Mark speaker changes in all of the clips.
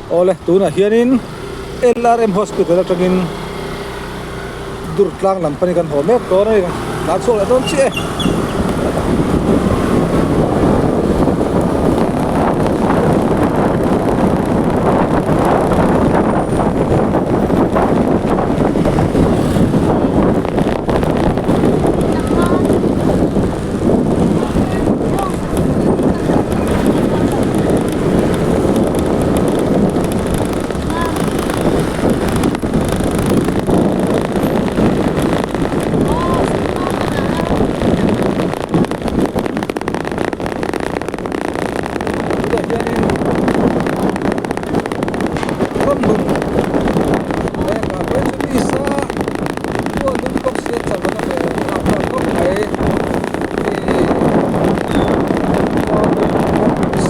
Speaker 1: Awle tunah hianin LRM Hospital atangin Durtlang lam panin kan haw mek dawn a ni tlan chhuak leh dawn chiah e. Tunah hianin ramhlun lehkha pawh chu mi sa huan lum bawk sia chauh a hmel a hmuh khawp mai ih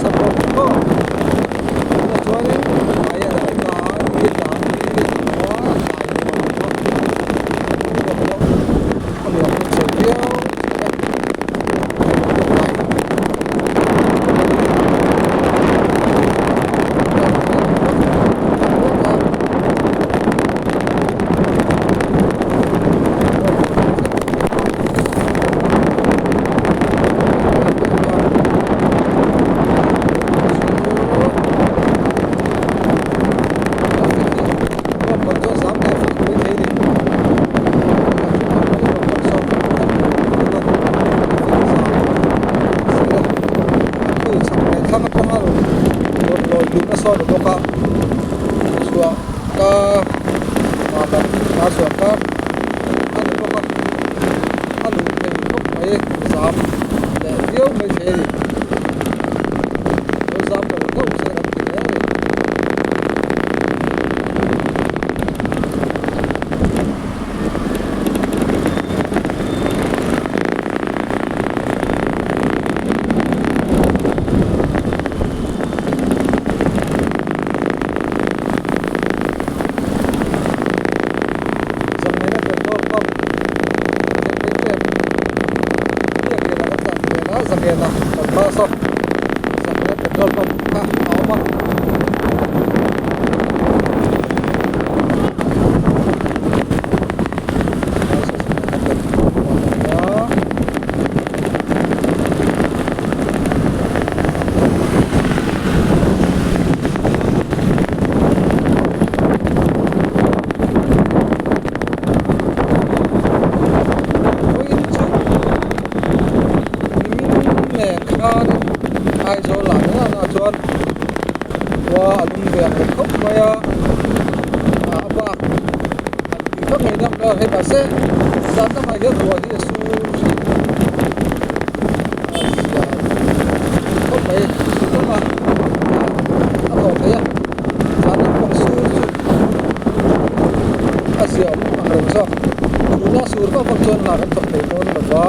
Speaker 1: sa bawk maw tunah chuanin tlai a lo ta a ni tlan hi a tlai nuam bawk a nuam chho viau a. Zangliana petrol pump biakliana kan tlan hmel a zangliana kan bus a zangliana petrol pump kha a awm a. Vawiin chu nimin nen khan Aizawl ah nana nana chuan khua a lum ve ang reng khawp mai a a bak han tih vak mai deuh a hei mahse zan lamah hian ruah hi a sur thin a zia khawp mai chhun lama a tawh theih a zan lampang sur chu a zia awm ang reng zawk chhuna sur vak vak chuan hna kan thawk thei dawn lo va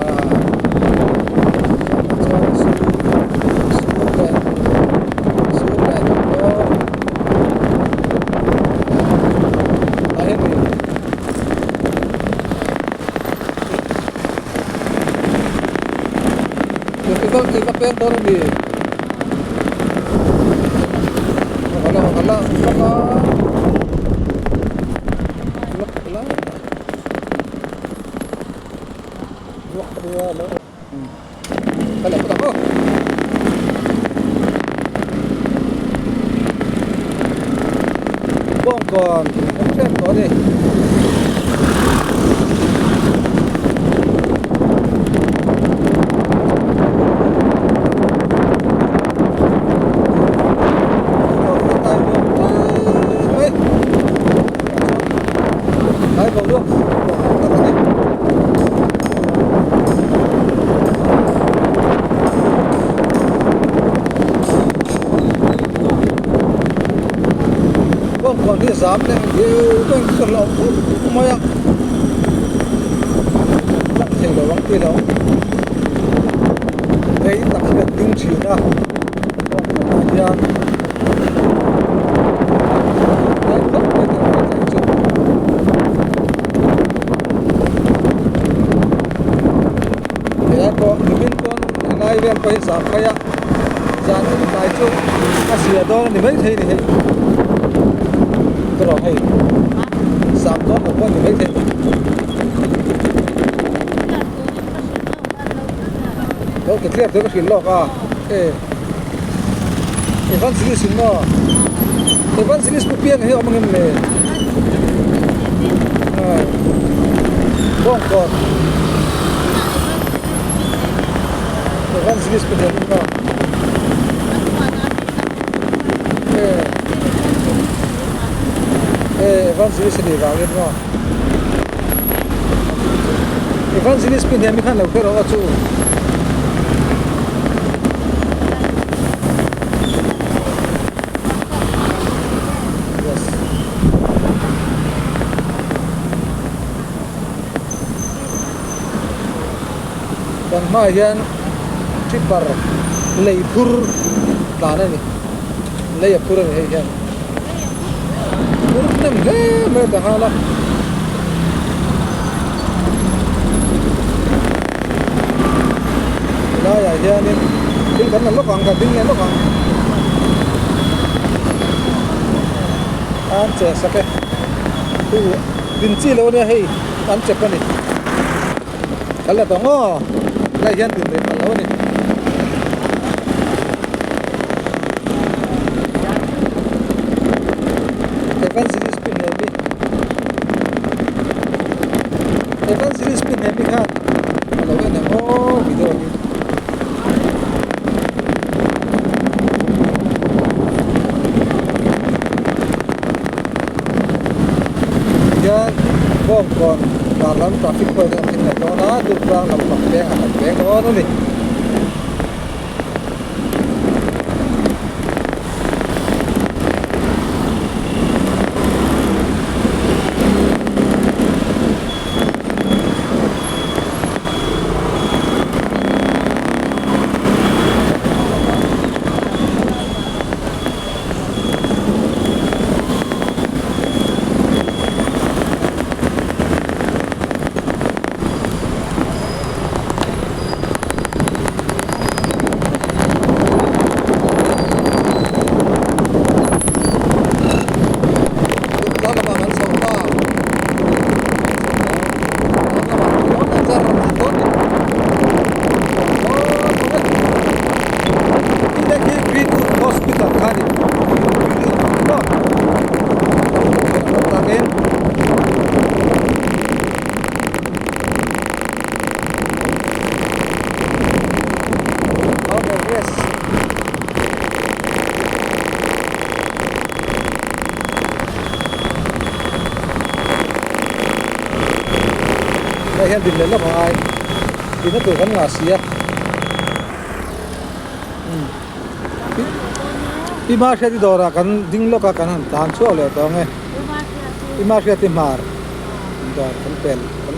Speaker 1: ah chuan sur sur leh sur leh dawn tah hian ni. I va peng dawn a ni Bawngkawn kan hrep tawh a ni. Bawngkawn hi zam leh viau dawn chu hlauh khawp mai a lang thei lo ang tih lo rei tak hi kan ding thin a bawngkawnah hian tlai khawp mai kan hre thei chu. Helai pawh nimin pawn helai vel pawh hi zam phei a zan hun tlai chu. A zia dawn a ni maithei a ni hei. Tawrh hei zam dawn lo pawh a ni maithei a ni. Lo ti clear tur ka hrilh lawk a e Evangelist in maw Evangelist pu piang hi a awm angem le Bawngkawn Evangelist pu hniam in maw e e Evangelist a nih vangin maw. Evangelist pi hniam hi khan lo hre rawh aw chu. Yes. Kan hmaah hian tripper lei phur tlan a ni. Lei a phur a ni hei hian. Phur hnem hle mai a ta nghal a. Helaiah hianin thil kan la lawk ang kan ding leh lawk ang. An che sak e. Chu din chi lo ania hei an chep a ni. Kan la tawng aw helaiah hian din rih palh lo a ni. Evangelist pi hnem hi Evangelist pi hnem hi khan a lo en ang aw video hi. Hian bawngkawn dan lam traffic point a thleng leh dawn a Durtlang lampang peng ah kan peng dawn a ni. Tlang lamah kan chho ta tlang lamah kan dawn leh char char dawn ni tih khi Greenwood Hospital kha a ni Greenwood maw takin. Mount Everest. Hei hian din leh lawk a ngai dinna tur kan ngah si a Pi Mahriati dawrah kan ding lawk a kan han tlan chhuak leh tawh ang e Pi Mahriati hmar dawr kan pel kan.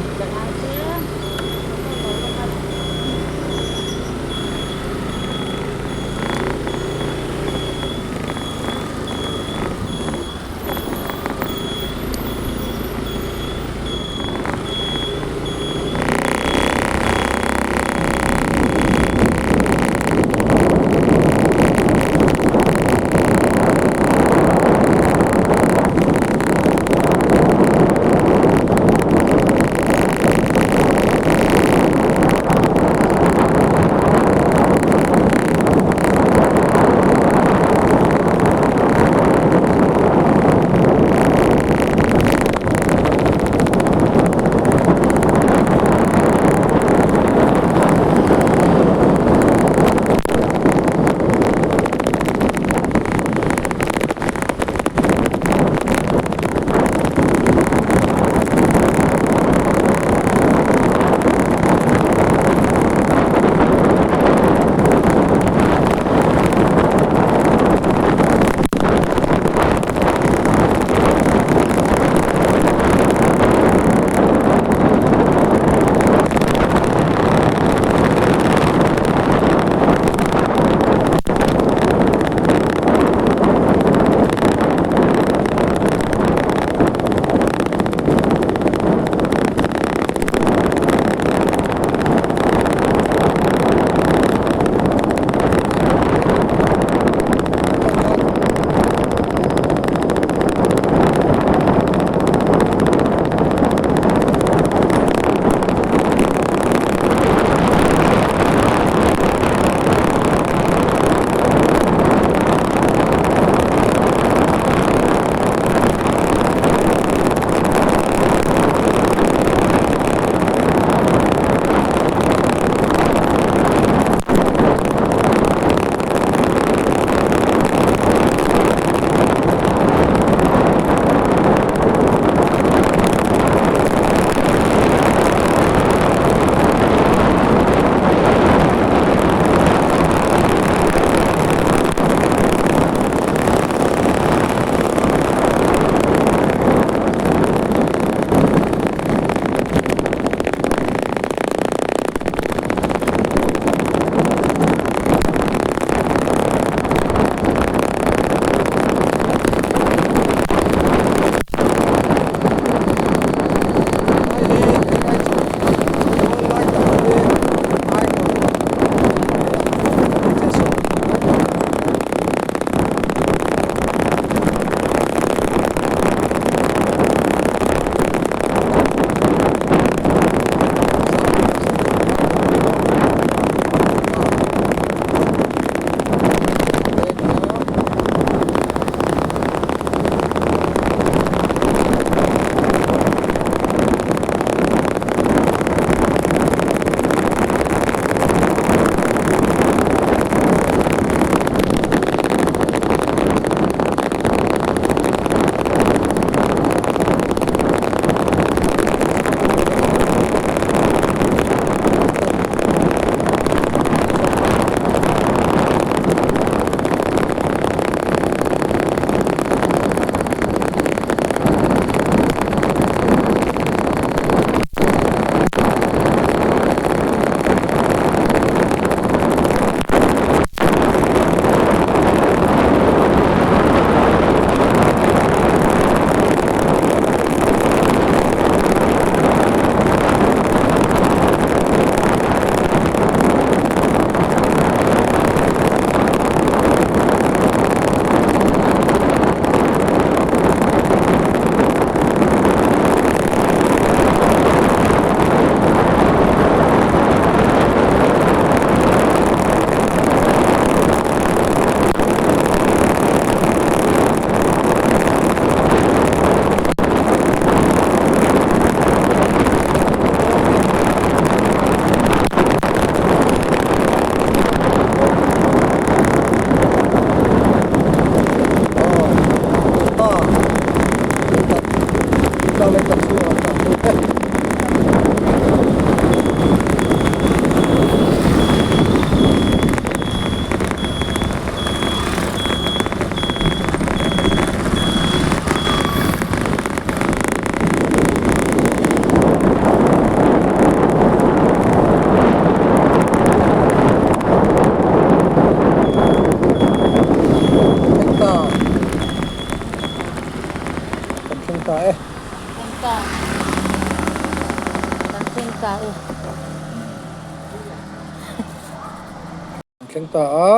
Speaker 1: thleng ta a,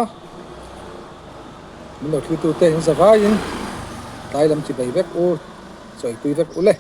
Speaker 1: min lo thlir tute in zavaiin tlai lam chi bai vek u, chawi pui vek u le.